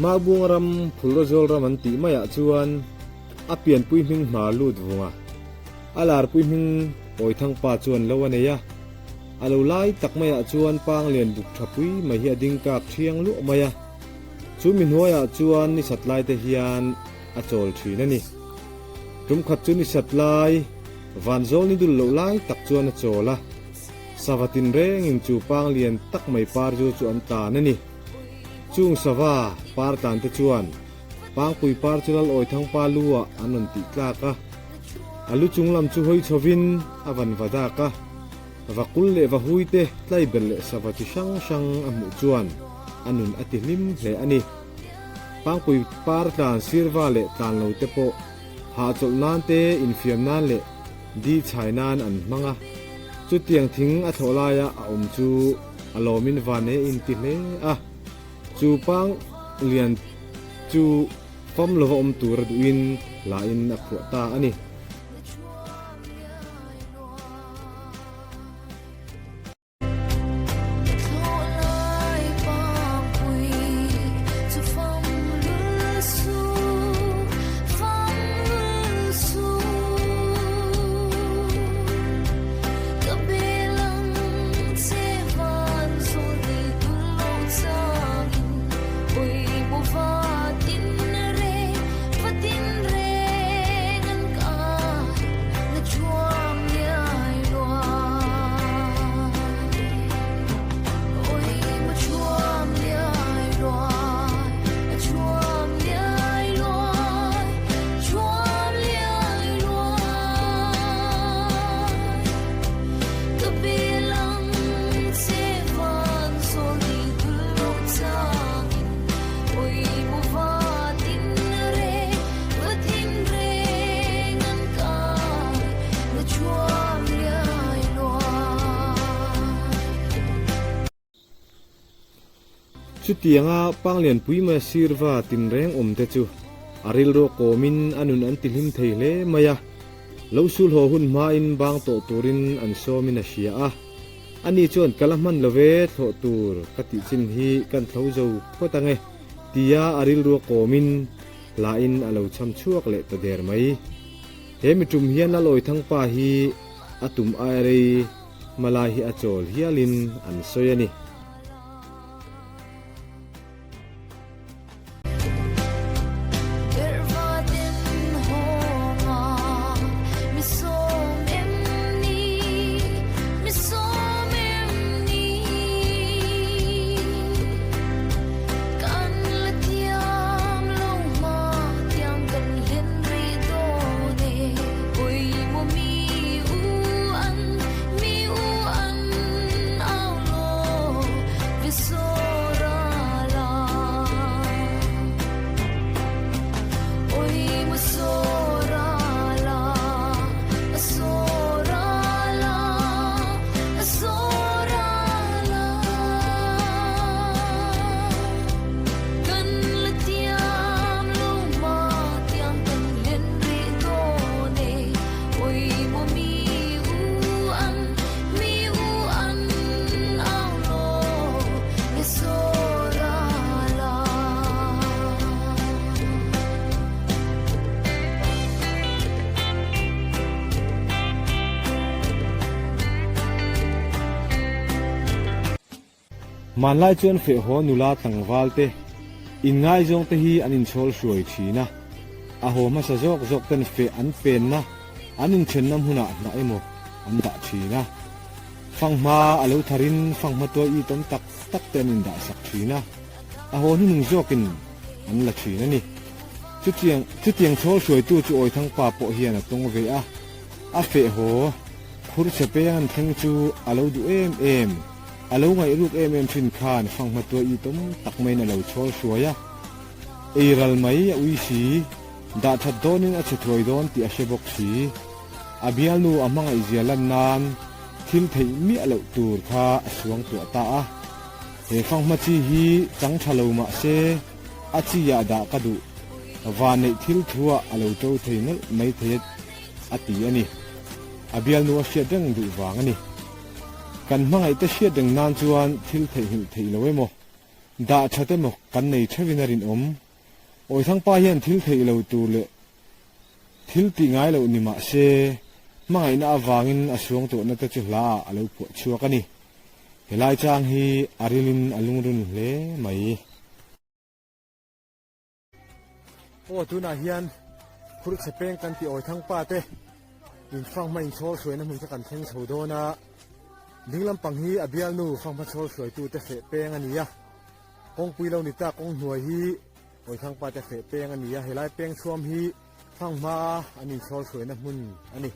Mabunga ram Phulrazawl ram an tih maiah chuan a pianpui hming hmar lut vunga a larpui hming Awithangpa chuan lo a nei a. A lo lai tak maiah chuan Panglian buk tha pui mai hi a ding kak thiang luah mai a. Chu mi hnuaiah chuan ni sat lai te hian a chawl thin a ni. Tum khat chu ni sat lai, vanzawl ni dul loh lai tak chuan a chawl a. Sava tinrengin chu Panglian tak mai par zu chu an tlan a ni. Chung sava par tlan te chuan Pangpui par chu Lal Awithangpa lu ah an rawn tih tlak a. A lu chung lam chu hawi chhovin a van va dak a. Vakul leh vahui te tlai ber leh sava chi hrang hrang a hmuh chuan a nun a ti hlim hle a ni. Pangpui par tlan sirva leh tlan lo te pawh hahchawlh nan te, infiam nan leh di chhai nan an hmang a. Chutiang thing a thlawh laia a awm chu a lawmin van e inti hle a. Chu pang lian chu fam lova awm tur a duhin hlain a phuah ta a ni. Chutianga Panglianpui mai sirva tinreng awmte chu a rilru kawmin a nun an tihlim thei hle mai a. Lo sul haw hun hmain bang tawh turin an sawmin a hria a. Ani chuan ka la hman lo ve thlawh tur ka tih chin hi kan thlo zo phawt ang e tia a rilru a kawmin hlain a lo cham chhuak leh ta der mai. He mi tum hian Lalawithangpa hi a tum aia rei hmalai hi a chawl hialin an sawi a ni. Hmanlai chuan fehhaw nula tlangval te inngaizawng te hi an inchhawl hruai thin a, a haw hmasa zawk zawk ten feh an penna an inthenna hmunah hnah emaw an dah thin a. Fanghma a lo tharin fanghma tuai itawm tak tak te an indah sak thin a, a haw hnunung zawkin an la thin a ni. Chutiang chutiang chhawl hruaitu chu Awithangpa pawh hian a tawng ve a, a feh haw khur chhe peng an thleng chu a lo duh em em, a lo ngaih ruk em em thin khan fanghma tuai itawm tak maiin a lo chhawl hruai a, ei ral mai a ui si, dah that dawnin a chhe thuai dawn tih a hre bawk si. A bialnu a hmangaihzia lan nan thil theih miah loh tur kha a suang tuah ta a. He fanghma chi hi chang tha lo mah se a chi ah dah ka duh. Vanneih thil thuah a lo to thei nawlh mai thei a ti a ni. A bialnu a hriat reng duh vang a ni. Kan hmangaihte hriat reng nan chuan thil theihnghilh theih lo emaw? Dah that emaw kan nei theuhin a rinawm. Awithangpa hian thil theih lo tur leh thil tih ngai loh ni mah se, hmangaihna avangin a suang tawhna te chu hla ah a lo phuah chhuak a ni. Helai chang hi a rilin a lungrun hle mai. Aw tunah hian phur chhe peng kan tih Awithangpa te infanghma inchhawl hruaina hmun kha kan thleng chho dawn a, ding lampang hi a bialnu fanghma chhawl hruaitu te feh peng a ni a, kawngpui lo ni ta kawng hnuai hi Awithangpa te feh peng a ni a, helai peng chhuam hi fanghma an inchhawl hruaina hmun a ni.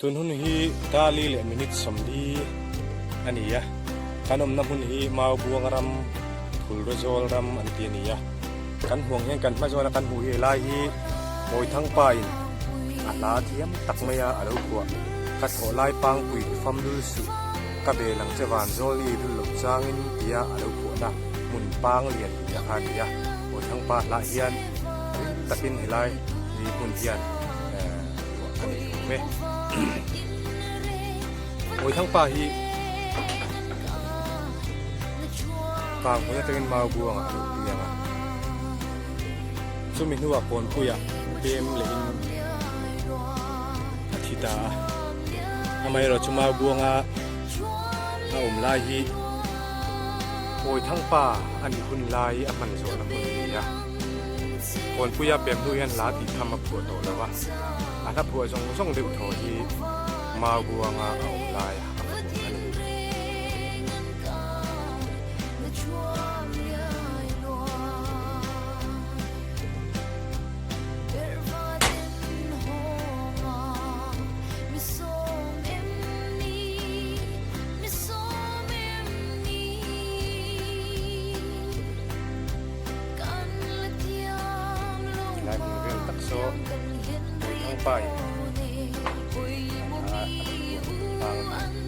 Tun hun hi Dali leh minute 40 a ni a, kan awmna hmun hi Maubuang ram, Phulrazawl ram an ti a ni a. Kan hmuang hian kan hma zawna kan hmuh hi helai hi Mawithangpa in a hla thiam tak mai a a lo phuah. Ka thawh lai pangpui fam lul suh, ka bel ang che van zawl i dul loh changin tia a lo phuahna hmun pang lian tih a kha a ni a. Mawithangpa hlah hian ring takin helai hi hmun hian ruah a nei awm e. Mawithangpa hi Kang hmun atangin mau buangah a lo piang a. Chumi hnuah Kawnpuiah pem lehin a thi ta a. Amaherawh chu mau buanga a awm lai hi Mawithangpa a nih hun lai a hman zawhna hmun a ni a. Kawnpuia pem hnu hian hla tih tham a phuah tawh lo a, a hla phuah zawng zawng deuh thaw hi mau buanga a awm lai a phuah a ni. Lai hmun vel tak saw Mawithangpa in a hla a lo phuah tlang a ni.